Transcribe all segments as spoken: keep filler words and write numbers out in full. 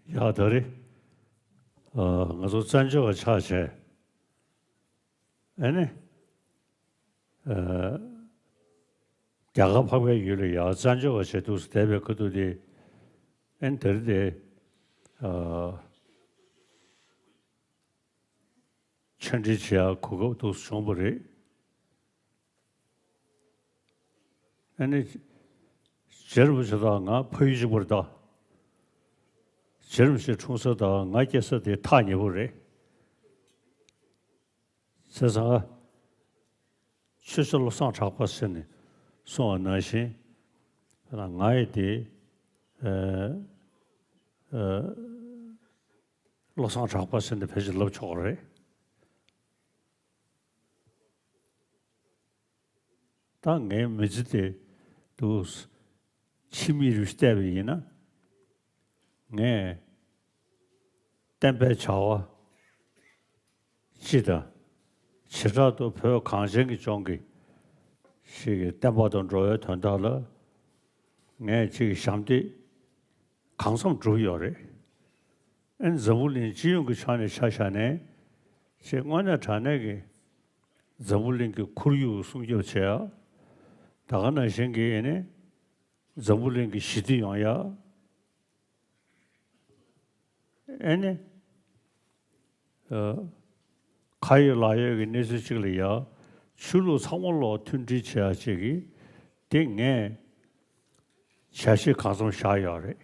ཡག་ད་རེད། ཨ། ང་ཚོ་བཙན་བྱོལ་བ་ཆགས་བྱས། ཨ་ནི། ཨ། རྒྱ་གར་འཕགས་པའི་ཡུལ་ལ་ཡར་བཙན་བྱོལ་བ་བྱས་འདུག་བསྡད་པའི་ཁ་ཐུག་དེ། ཨ་ནི་ད་རེས་དེ། ཨ། ཆོས་འབྲེལ་བྱེད་ཡག་གོ་སྐབས་འདུག་བྱུང་བ་རེད། ཨ་ནི། རྗེ་རིན་པོ་ཆེ་དང་ང་ཕ་ཡུལ་གཅིག་པ་རེད་ད། རྗེ་རིན་པོ་ཆེ་འཁྲུངས་ས་དང་ང་སྐྱེས་ས་དེ་ཐག་ཉེ་པོ་རེད། བྱས་ཙང་། ཆོས་རྗེ་བློ་བཟང་གྲགས་པ་ཟེར་ནས་གསུངས་པ་ནང་བཞིན། ང་ཡི་དེ། ཨ། ཨ། བློ་བཟང་གྲགས་པ་ཟེར་ནས་ཕལ་ཆེར་ལབ་ཆོག་གི་རེད། ད་ངའི་མི་ཚེ་དེ་འདུག་ཕྱི་མིག་རུ་བལྟས་པ་ཡིན་ན། ངས་བསྟན་པའི་བྱ་བ་སྤྱི་དང་། བྱེ་བྲག་ཏུ་བོད་གངས་ཅན་གྱི་ལྗོངས་ཀྱི་ཞིག་གི་བསྟན་པ་དང་འགྲོ་བའི་དོན་དག་ལ་ངས་ཅིག་ཞབས་འདེགས་གང་འཚམ་བསྒྲུབས་ཡོད་རེད། ཨ་ནི་འཛམ་བུ་གླིང་སྤྱི་ཡོངས་ཀྱི་ཕྱོགས་ནས་ཆ་བཞག་ནས། ཅེས་དངོས་གནས་དྲང་གནས་ཀྱི་འཛམ་བུ་གླིང་གི་ཁོར་ཡུག་སྲུང་སྐྱོབ་བྱེད་ཡག་ད་ག་ནང་བཞིན་གྱི་ཨ་ནི་འཛམ་བུ་གླིང་གི་ཞི་བདེ་ཡོང་ཡག་ཨ་ནི། ཨ། ཁ་ཡོད་ལག་ཡོད་ཀྱི་གནས་ཚུལ་གཅིག་ལ་ཡ། ཆོས་ལུགས་ཚང་མ་ལོག་མཐུན་སྒྲིལ་བྱེད་ཡ་གཅིག་གིས། དེ་ངས་བྱ་གཞི་གང་འཚམ་བཞག་ཡོད་རེད།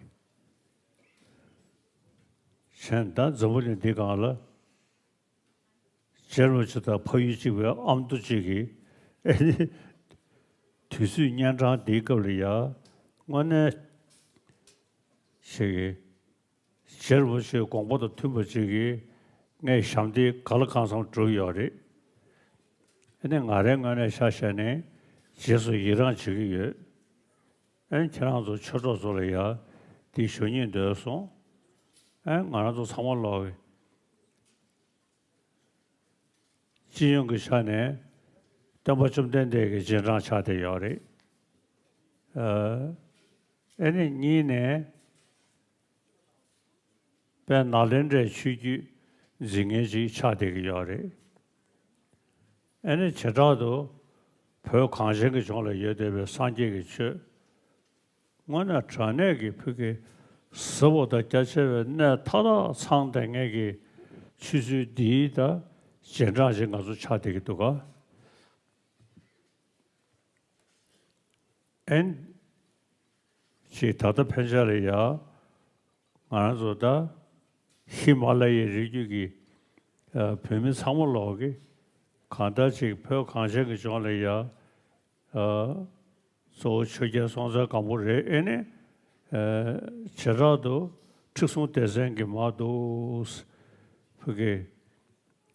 གཞན་ད་འཛམ་བུ་གླིང་འདི་སྒང་ལ། རྗེ་རིན་པོ་ཆེ་དང་ཕ་ཡུལ་གཅིག་པའི་ཨ་མདོ་གཅིག་གིས། ཨ་ནི། དུས་ཚོད་གཉན་འཕྲང་འདིའི་སྐབས་ལ་ཡ། དངོས་གནས་ཞིག་གིས། རྗེ་རིན་པོ་ཆེའི་དགོངས་པ་དང་མཐུན་པ་ཅིག་གིས་ངས་ཞབས་འདེགས་ག་ལ་གང་འཚམ་བསྒྲུབས་ཡོད་རེད། ཨ་ནི་ང་རའི་ངོས་ནས་ཆ་བཞག་ནས་རྗེས་སུ་ཡི་རང་བྱེད་ཀྱི་ཡོད། ཨ་ནི་ཁྱེད་རང་ཚོ་ཆོས་གྲོགས་ཚོ་ལ་ཡང་འདི་ཞུ་སྙིང་འདོད་སོང་། ཨ་ནི་ང་རང་ཚོ་ཚང་མ་ལོག་གི་སྤྱི་ཡོངས་ཀྱི་ཆ་ནས་སྟོན་པ་བཅོམ་ལྡན་འདས་ཀྱི་རྗེས་འབྲང་ཆགས་བསྡད་ཡོད་རེད། ཨ་ཨ་ནི་གཉིས་ནས་དཔལ་ནཱ་ལེནྡྲའི་ཆོས་བརྒྱུད་འཛིན་མཁན་ཅིག་ཆགས་བསྡད་ཀྱི་ཡོད་རེད། ཨ་ནི་བྱེ་བྲག་ཏུ་བོད་གངས་ཅན་གྱི་ལྗོངས་ལ་ཡོད་བསྡད་པའི་སངས་རྒྱས་ཀྱི་ཆོས། དངོས་གནས་དྲང་གནས་ཀྱི་ཕ་གི་ཟབ་པོ་དང་རྒྱ་ཆེ་བའི་གནས་མཐའ་དག་ཚང་བསྡད་མཁན་གྱི་ཆོས་ཚུལ་འདིའི་ད་རྗེས་འབྲང་ཅིག་ང་ཚོ་ཆགས་བསྡད་ཀྱི་འདུག་ག་ཨན། ཅིག་ད་ལྟ་ཕན་ཆད་ལ་ཡ། ང་རང་ཚོ་ད་ཧི་མ་ལ་ཡའི་རི་རྒྱུད་ཀྱི་ཨ་བོད་མི་ཚང་མ་ལོག་གི་གང་ལྟར་ཅིག་བོད་གངས་ཅན་གྱི་ལྗོངས་ལ་ཡ། ཨ་གཙོ་བོ་ཆོས་རྒྱལ་སྲོང་བཙན་སྒམ་པོ་རེད། ཨེ་ནི་ཨ་བྱེ་བྲག་ཏུ་ཁྲི་སྲོང་ལྡེ་བཙན་གྱི་མ་འདུག་ཕ་གི་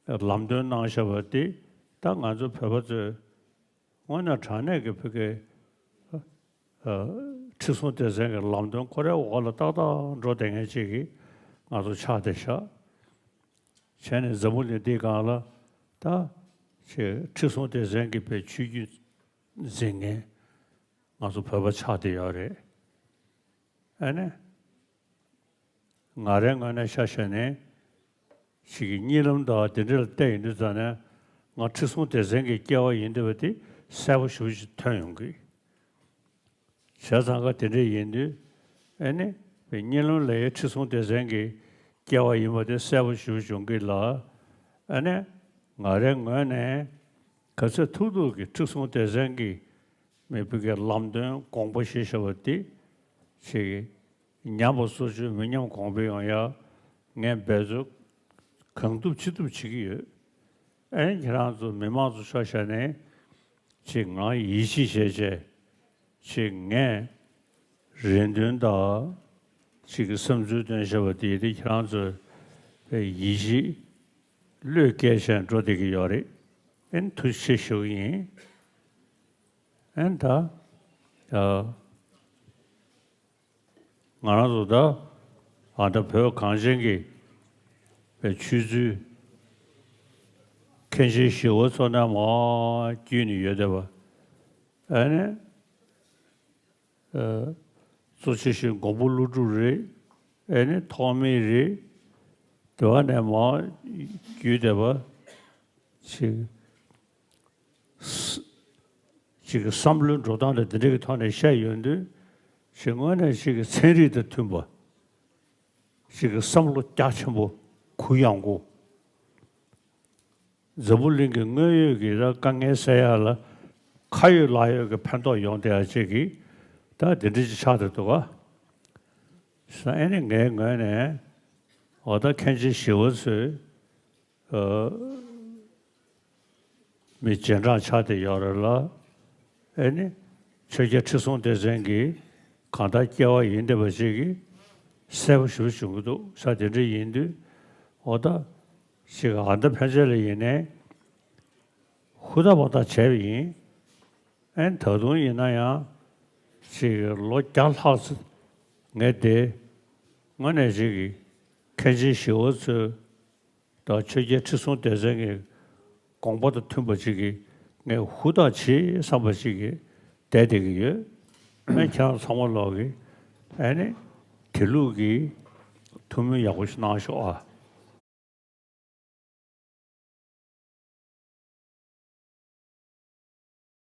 ལམ་སྟོན་གནང་བཞག་པ་དེ་ད་ང་ཚོ་བོད་པ་ཚོས། དངོས་གནས་དྲང་གནས་ཀྱི་ཕ་གི་ཨ་ཁྲི་སྲོང་ལྡེ་བཙན་གྱི་ལམ་སྟོན་ཁོ་རའི་འོག་ལ་ཏག་ཏག་འགྲོ་བསྡད་མཁན་ཅིག་གིས་ང་ཚོ་ཆགས་བསྡད་ཤག་བྱས་ནས་འཛམ་བུ་གླིང་འདིའི་སྒང་ལ་ད་ཅིག་ཁྲི་སྲོང་ལྡེ་བཙན་གྱི་པའི་ཆོས་བརྒྱུད་འཛིན་མཁན་ང་ཚོ་བོད་པ་ཆགས་བསྡད་ཡོད་རེད། ཨ་ནི། ང་རའི་ངོས་ནས་ཆ་བཞག་ནས་ཞིག་གི་གཉིད་ལམ་དང་དེ་འདྲ་ལ་བལྟས་ཡོང་དུས་ཙམ་ནས་ང་ཁྲི་སྲོང་ལྡེ་བཙན་གྱི་སྐྱེ་བ་ཡིན་འདོད་པ་དེ་གསལ་པོ་ཞེ་པོ་ཅིག་ཐོན་ཡོང་གི། བྱས་ཙང་ཀ་དེ་འདྲ་ཡིན་དུས་ཨ་ནི་གཉིད་ལམ་ལ་ཡ་ཁྲི་སྲོང་ལྡེ་བཙན་གྱི་སྐྱེ་བ་ཡིན་པ་དེ་གསལ་པོ་ཞེ་པོ་ཅིག་ཡོང་གི་ལ། ཨ་ནི་ང་རའི་ངོས་ནས་ག་ཚོད་ཐུབ་ཐུབ་ཀྱི་ཁྲི་སྲོང་ལྡེ་བཙན་གྱི་མི་བུ་གའི་ལམ་སྟོན་དགོངས་པ་བཞེས་བཞག་པ་འདི་ཅིག་ཉམས་པ་སོར་ཆུད་མི་ཉམས་གོང་འཕེལ་ཡོང་ཡ་ངས་འབད་རྩོལ་གང་ཐུབ་ཅི་ཐུབ་བྱེད་ཀྱི་ཡོད། ཨེ་ཁྱེད་རང་ཚོ་མི་མང་ཚོ་ཆ་བཞག་ནས་ཅིག་ང་ཡིད་ཆེས་བྱས་བྱས་ཅིག་ངས་རེ་འདུན་དང་ཅིག་གི་བསམ་ཚུལ་བཏོན་བཞག་པ་འདི་དེ་ཁྱེད་རང་ཚོ་ཡིད་ཆེས། བློས་བཀལ་བྱས་འགྲོ་བསྡད་ཀྱི་ཡོད་རེད། ཨེ་ཐུགས་རྗེ་ཆེ་ཞུ་གི་ཡིན། ཨེ་ད། ཨ། ང་རང་ཚོ་ད། ཨ་ད་བོད་གངས་ཅན་གྱི་པའི་ཆོས་ཚུལ་མཁན་ཆེན་ཞི་བ་འཚོ་རྣམས་མར་བརྒྱུད་ནས་ཡོད་བསྡད་པ། ཨ་ནི། ཨ། གཙོ་ཆེ་ཤོས་མགོན་པོ་ཀླུ་སྒྲུབ་རེད། ཨེ་ནི་ཐོག་མའི་རིགས་དེ་བ་ནས་མར་བརྒྱུད་བསྡད་པ་ཅིག་ཅིག་གི་བསམ་བློའི་འགྲོ་སྟངས་ལ་འདི་འདྲ་གི་ཐོག་ནས་བཤད་ཡོང་དུས། ཅིག་དངོས་གནས་ཅིག་གི་ཚན་རིག་དང་མཐུན་པ། ཅིག་གི་བསམ་བློ་རྒྱ་ཆེན་པོ། གུ་ཡངས་པོ། འཛམ་བུ་གླིང་གི་དངོས་ཡོད་ཀྱི་ད་དཀའ་ངལ་སེལ་ཡག་ལ་ཁ་ཡོད་ལག་ཡོད་ཀྱི་ཕན་ཐོགས་ཡོང་བསྡད་ཡག་ཅིག་གི་ད་འདི་འདྲ་ཅིག་ཆགས་བསྡད་འདུག་ག་ས་ཨེ་ནི་ངའི་ངོས་ནས་འོ་ད་མཁན་ཆེན་ཞི་བ་འཚོས། ཨ། མི་རྗེས་འབྲང་ཆགས་བསྡད་ཡོད་རེད་ལ། ཨེ་ནི་ཆོས་རྒྱལ་ཁྲི་སྲོང་ལྡེ་བཙན་གྱིས་གང་ལྟར་སྐྱེ་བ་ཡིན་བསྡད་པ་ཅིག་གི་གསལ་པོ་ཞེ་པོ་བྱུང་གི་འདུག་ས་དེ་འདྲ་ཡིན་དུས། འོ་ད་ཅིག་ཨ་མདའ་འཕེན་བྱེད་ལ་ཡིན་ནའི་ཧུར་ཐག་འབད་ཐག་བྱས་པ་ཡིན། ཨེ་ནི་ད་དུང་ཡིན་ན་ཡང་ཅིག་ལོ་བརྒྱ་ལྷག་ཙམ་ངས་དེ་དངོས་གནས་ཅིག་གི་མཁན་ཆེན་ཞི་བ་འཚོས། ད་ཆོས་རྒྱལ་ཁྲི་སྲོང་ལྡེ་བཙན་གྱི་དགོངས་པ་དང་མཐུན་པ་ཅིག་གི་ངས་ཧུར་ཐག་བྱེད་བསམ་པ་ཅིག་གི་བསྡད་བསྡད་ཀྱི་ཡོད། ཨེ་ཁྱེད་རང་ཚང་མ་ལོག་གི་ཨེ་ནི་དེ་ལུགས་ཀྱི་ཐུགས་སྨོན་ཡག་པོ་ཞིག་གནང་ཤོག་ཨ།